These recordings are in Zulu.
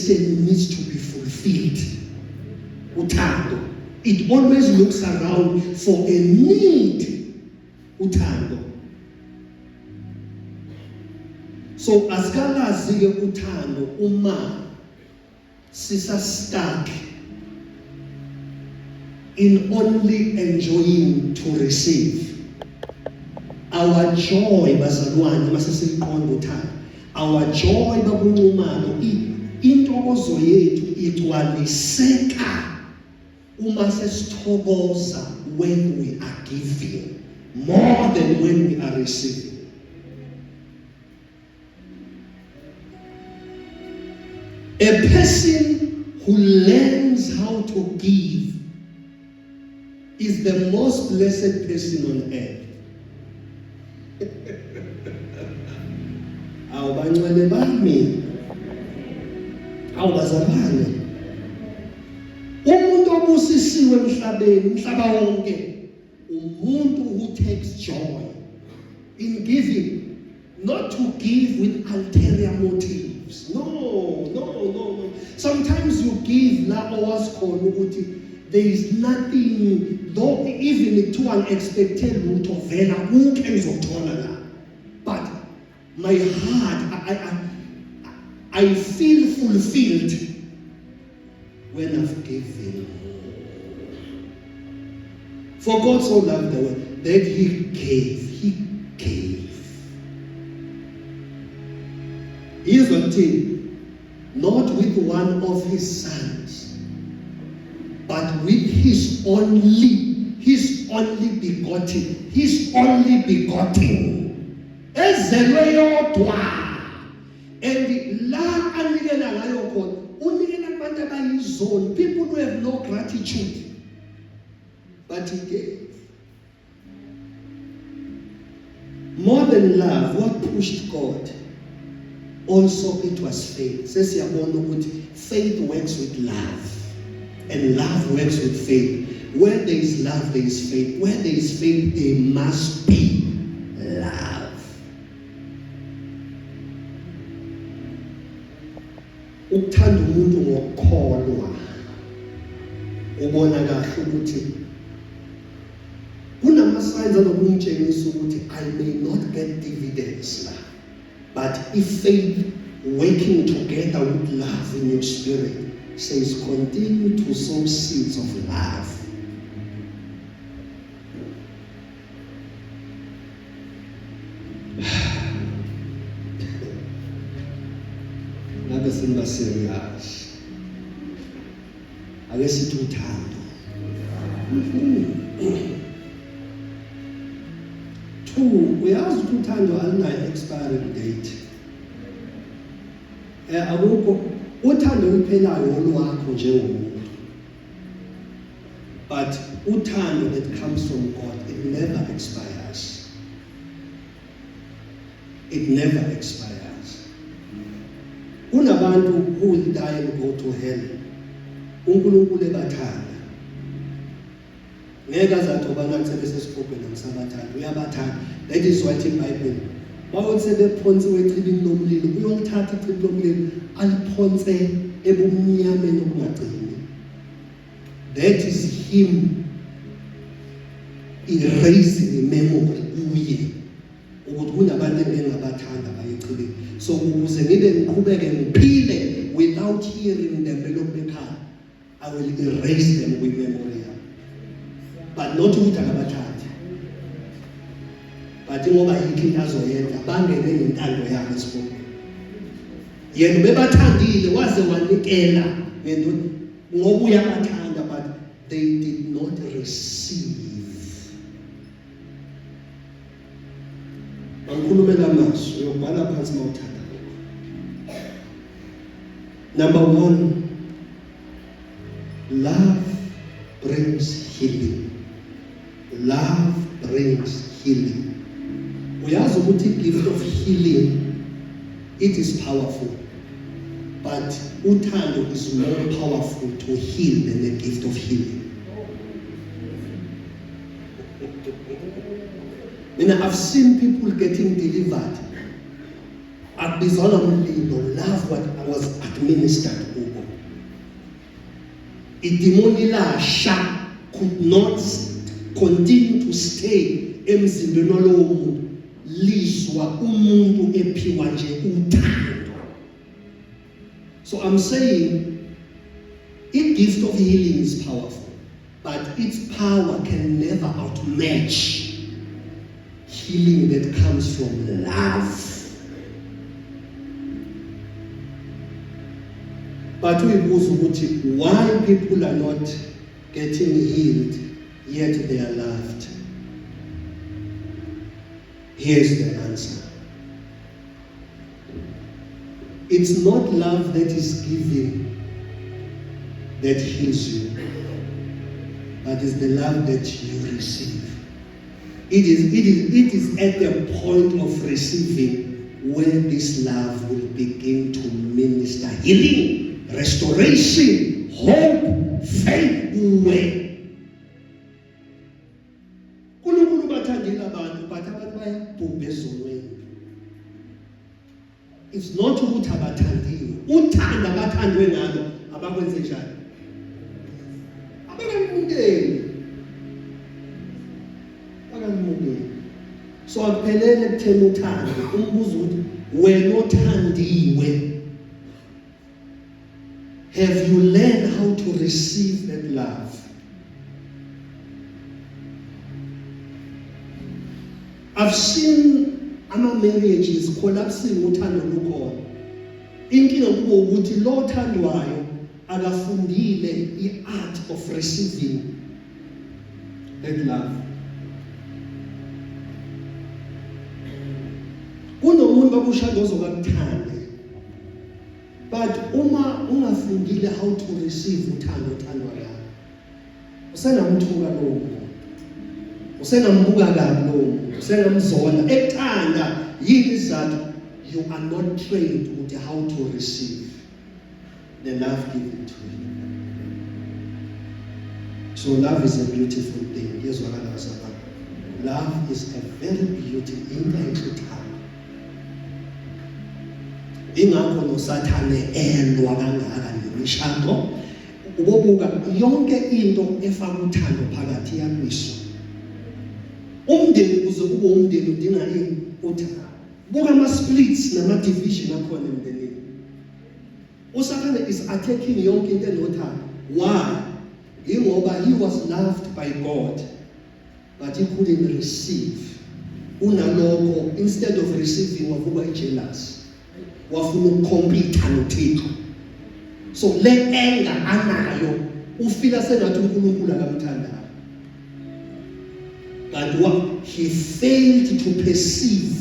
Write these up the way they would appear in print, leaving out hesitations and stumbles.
Needs to be fulfilled. Uthando, it always looks around for a need. Uthando. So asikalazi ke uthando uma sisa stuck in only enjoying to receive. Our joy, bazalwane, mase siliqonda uthando, our joy, babunxumano, intokozo yethu igcwaliseka uma sesithokoza when we are giving more than when we are receiving. A person who learns how to give is the most blessed person on earth. Awu bangcwele bami. Awu bazalwane. Umuntu obusisiwe emhlabeni, umhlaba wonke, umuntu who takes joy in giving, not to give with ulterior motives. No, no, no, no. Sometimes you give la owazi khona ukuthi there is nothing, though even kuthiwa ngi-expecte lutho vela kukho engizokuthola la, but my heart, I feel fulfilled when I've given. For God so loved the world that he gave, he gave. Izwa kuthini? Not with one of his sons, but with his only begotten, his only begotten. Ezelwe yodwa. And la anikela ngayo khona, unikela kubantu abayizoni, people who have no gratitude. But he gave. More than love, what pushed God? Also, it was faith. Sesiyabona ukuthi faith works with love. And love works with faith. Where there is love, there is faith. Where there is faith, there must be love. Ukuthanda umuntu ngokukholwa, ubona kahle ukuthi kunama-signs anokungitshengisa ukuthi I may not get dividends la, but if faith working together with love in your spirit says continue to sow seeds of love. Ngabe seniba serious? Ake sithi uthando. Two, uyazi ukuthi uthando alinayo expiring date. Akukho uthando oluphelayo olwakho njengomuntu, but uthando that comes from God, it never expires, it never expires. Kunabantu who will die and go to hell uNkulunkulu ebathanda, ngeke azathi obanathi sebesesihogweni angisabathanda. Uyabathanda. That is what iBhayibheli bawuthi sebephonsiwe echibini lomlilo, uyolithatha ichibi lomlilo aliphonse ebumnyameni obungagcini. That is him erasing memory kuye ukuthi kunabantu engingabathanda bayechibini, so ukuze ngibe ngiqhubeke ngiphile without hearing them belokhu bekhala, I will erase them with memory yami, but not ukuthi akabathandi, but ngoba yikho into azoyenza, bangene ngentando yabo esihogweni. Yena ubebathandile waze wanikela ngento ngoba uyabathanda, but they did not receive. Angikhulumela amazwi, uyobhala phansi mawuthanda lokho. Number 1, love brings healing. Love brings healing. Uyazi ukuthi gift of healing, it is powerful, but uthando is more powerful to heal than the gift of healing. Mina, I've seen people getting delivered, akubizwanga mlilo, love what was administered. Idimoni lasha could not continue to stay emzimbeni walowo muntu, lizwa umuntu ephiwa nje uthando. So I'm saying i gift of healing is powerful, but its power can never outmatch healing that comes from love. But uyibuza ukuthi why people are not getting healed yet they are loved. Here's the answer. It's not love that is given that heals you, but it's the love that you receive. It is at the point of receiving where this love will begin to minister healing, restoration, hope, faith kuwe. uNkulunkulu bathandile abantu, but abantu bayabhubha ezonweni. It's not ukuthi abathandiwe, uthanda abathandwe ngalo abakwenze njani, abakamukeli, abakamukeli. So akuphelele ekutheni uthande, umbuzo ukuthi wena othandiwe, have you learned how to receive that love? I've seen ama marriages collapsing uthando lukhona. Inkinga kubo ukuthi lo othandwayo akafundile i-art of receiving that love. Kunomuntu bakushada ozokakuthande, but uma ungafundile how to receive uthando othandwa ngalo, usengamthuka lowo muntu, usengambuka kabi lowo muntu, usengamzonda ekuthanda. Yini isizathu? You are not trained ukuthi how to receive the love given to you. So love is a beautiful thing. Yezwakala bazalwane? Love is a very beautiful into enhle uthando. Ingakho noSathane elwa kangaka nemishado. Ubobuka yonke into efaka uthando phakathi iyalwiswa. Umndeni kuze kube umndeni udinga ini? Uthando. Buka ama splits nama division akhona emndenini. USathane is attacking yonke into enothando. Why? Ingoba he was loved by God, but he couldn't receive. Unalokho, instead of receiving, wavuka ijealous, wafuna ukucompete noThixo. So le anger anayo, ufila sengathi uNkulunkulu akamthandayo, kanti he failed to perceive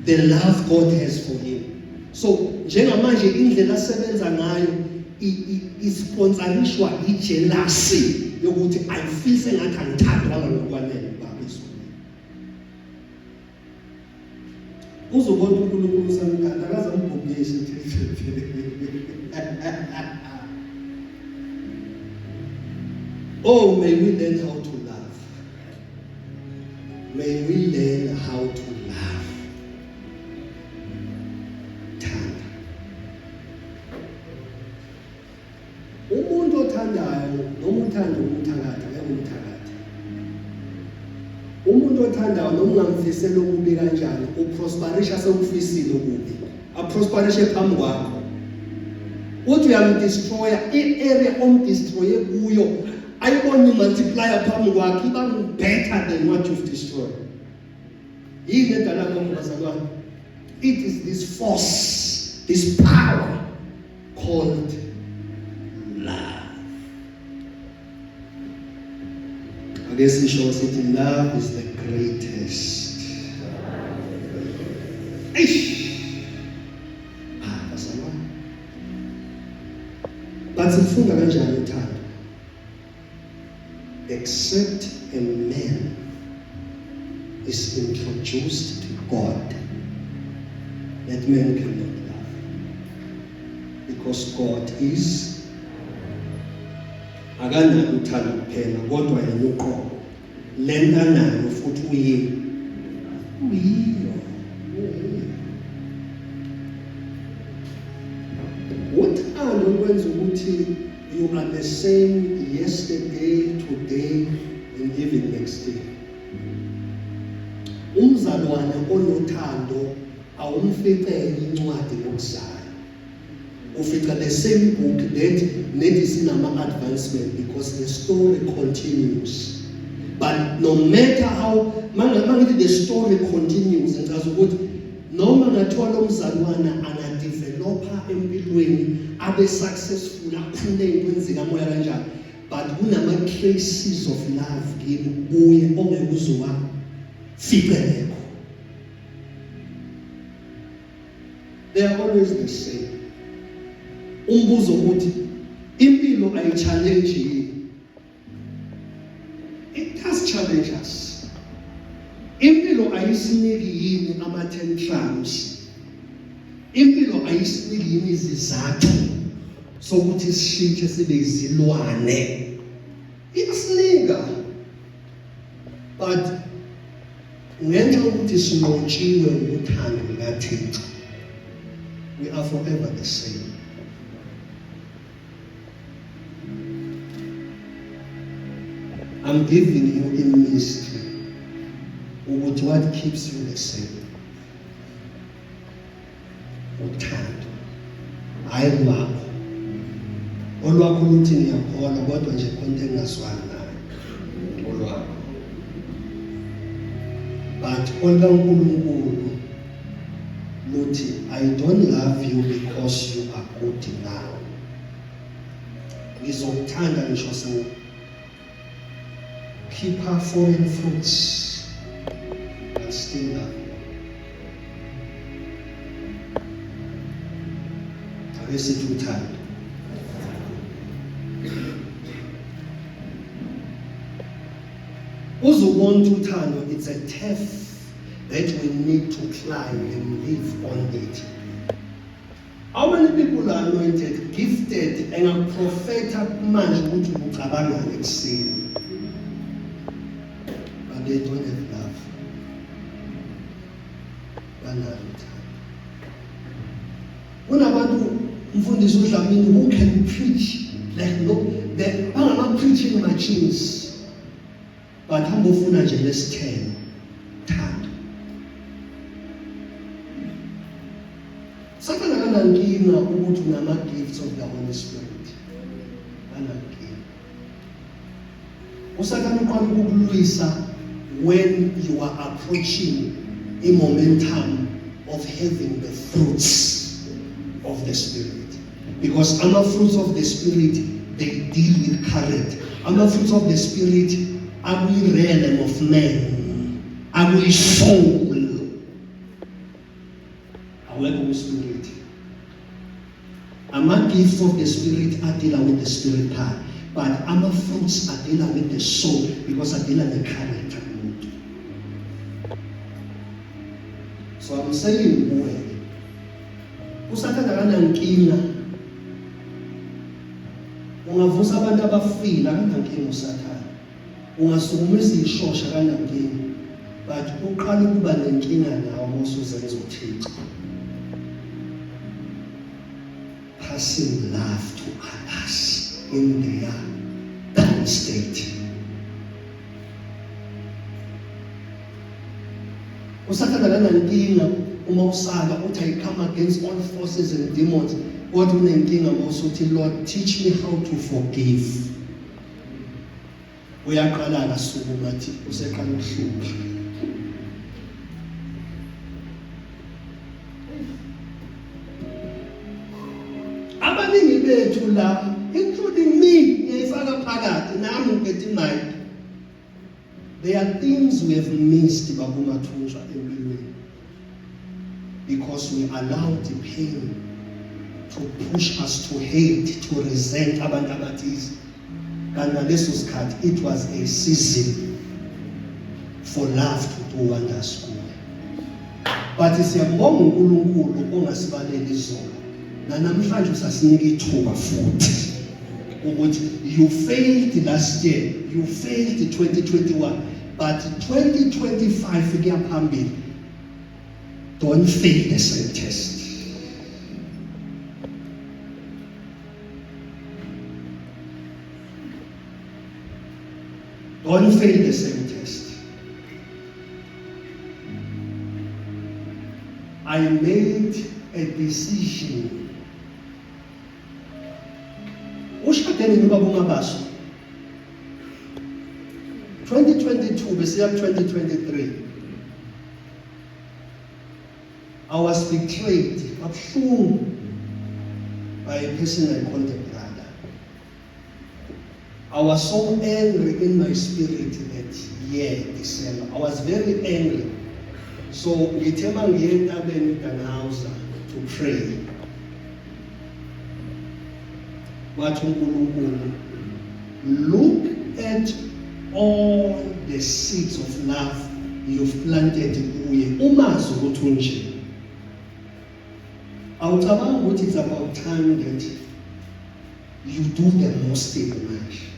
the love God has for him. So njengamanje indlela asebenza ngayo isponsorishwa ijealousy yokuthi I feel sengathi angithandwanga ngokwanele ubaba ezulwini. Uzobona uNkulunkulu usamthanda, akaze ambhubhise. Oh, may we learn how to love. May we learn how to love. Thanda. Umuntu othandayo noma uthanda umthakathi ngeke umthakathi. Umuntu othandayo noma ungamfisela okubi kanjani, uprosperisha sewufisile okubi. Aprosperishe phambi kwakho. Uthi uyamdestroya, i-area omdestroye kuyo ayibona i-multiplier phambi kwakhe iba better than what you've destroyed. Yini edala lokho bazalwane? It is this force, this power called love. Ake sisho sithi love is the greatest. Eish. Ah, bazalwane. But sifunda kanjani uthando? Except a man is introduced to God, that man cannot love. Because God is akanalo uthando kuphela, kodwa yena uqobo lento anayo futhi uyini, uyiyo. Uthando lwenza ukuthi You are the same yesterday, today and even next year. Umzalwane onothando awumficeli incwadi ngokuzayo. Ufica the same book that nethi sinama advancement because the story continues. But no matter how mangithi the story continues, ngichaza ukuthi noma ngathiwa lo mzalwana angadevelopa empilweni abe successful akhule entweni zikamoya kanjani, but kunama traces of love kimi kuye ongeke uzuwa ficelekho. They are always the same. Umbuzo uthi impilo ayi-challenge yini? It does challenge us. Impilo ayisiniki yini ama tantrums? Impilo ayisiniki yini izizathu sokuthi sishintshe sibe izilwane? Iyasinika. But ngenxa yokuthi sinqotshiwe uthando lukaThixo, we are forever the same. I'm giving you a mystery ukuthi what keeps you the same. Uthando hayi lwakho, olwakho luthi ngiyakholwa kodwa nje khona into engingazwani nayo olwakho, but olukaNkulunkulu luthi I don't love you because you are good now. Ngizokuthanda ngisho sewu khipha foreign fruits and still love you. Ake sithi uthando. Uzubona ukuthi uthando it's a turf that we need to climb and live on it. How many people are anointed, gifted, engaprofetha manje ukuthi ucabangani ekuseni? But they don't have love. Banalo uthando. Kunabantu mfundisi uDlamini who can preach like no, they bangama preaching machines. But hamba ufuna nje lesithelo thando. Sathane akanankinga ukuthi unama gifts of the Holy Spirit. Anankinga. USathane uqala ukukulwisa when you are approaching a momentum of having the fruits of the Spirit. Because ama fruits of the Spirit, they deal with character. Ama fruits of the Spirit akwi-realm of man, akwi-soul, awekho kwi-spirit. Ama gifts of the Spirit are dealing with the spirit part, but ama fruits are dealing with the soul because are dealing the character yomuntu. So I'm saying kuwe, uSathane akanankinga. Ungavusa abantu abafile akanankinga uSathane. Ungasukumisa ishosha akanankinga. But uqala ukuba nenkinga nawe uma usuzenza uThixo. Passing love to others in their down state. USathane akanankinga uma usala uthi I come against all forces and demons, kodwa unenkinga uma usuthi Lord teach me how to forgive. Uyaqala akasukuma athi useqala ukuhlupha. Abaningi bethu la including me ngiyifaka phakathi nami ngiphethe imic. There are things we have missed babumathunjwa empilweni because we allowed the pain to push us to hate, to resent abantu abathize. Kanti ngaleso sikhathi it was a season for love to do wonders kuwe. But siyambonga uNkulunkulu ongasibaleli izolo nanamhlanje usasinika ithuba futhi ukuthi you failed last year, you failed 2021, but 2025 kuya phambili don't fail the same test. Don't fail the same test. I made a decision. Ushade nini ubaba uMabaso? 2022 besiya 2023. I was betrayed kabuhlungu by a person I called a brother. I was so angry in my spirit that year, December. I was very angry. So ngithe mangiye entabeni iDanhauser to pray. Wathi uNkulunkulu, look at all the seeds of love you've planted kuye. Umazi ukuthi unje. Awucabanga ukuthi it's about time that you do the most thing manje.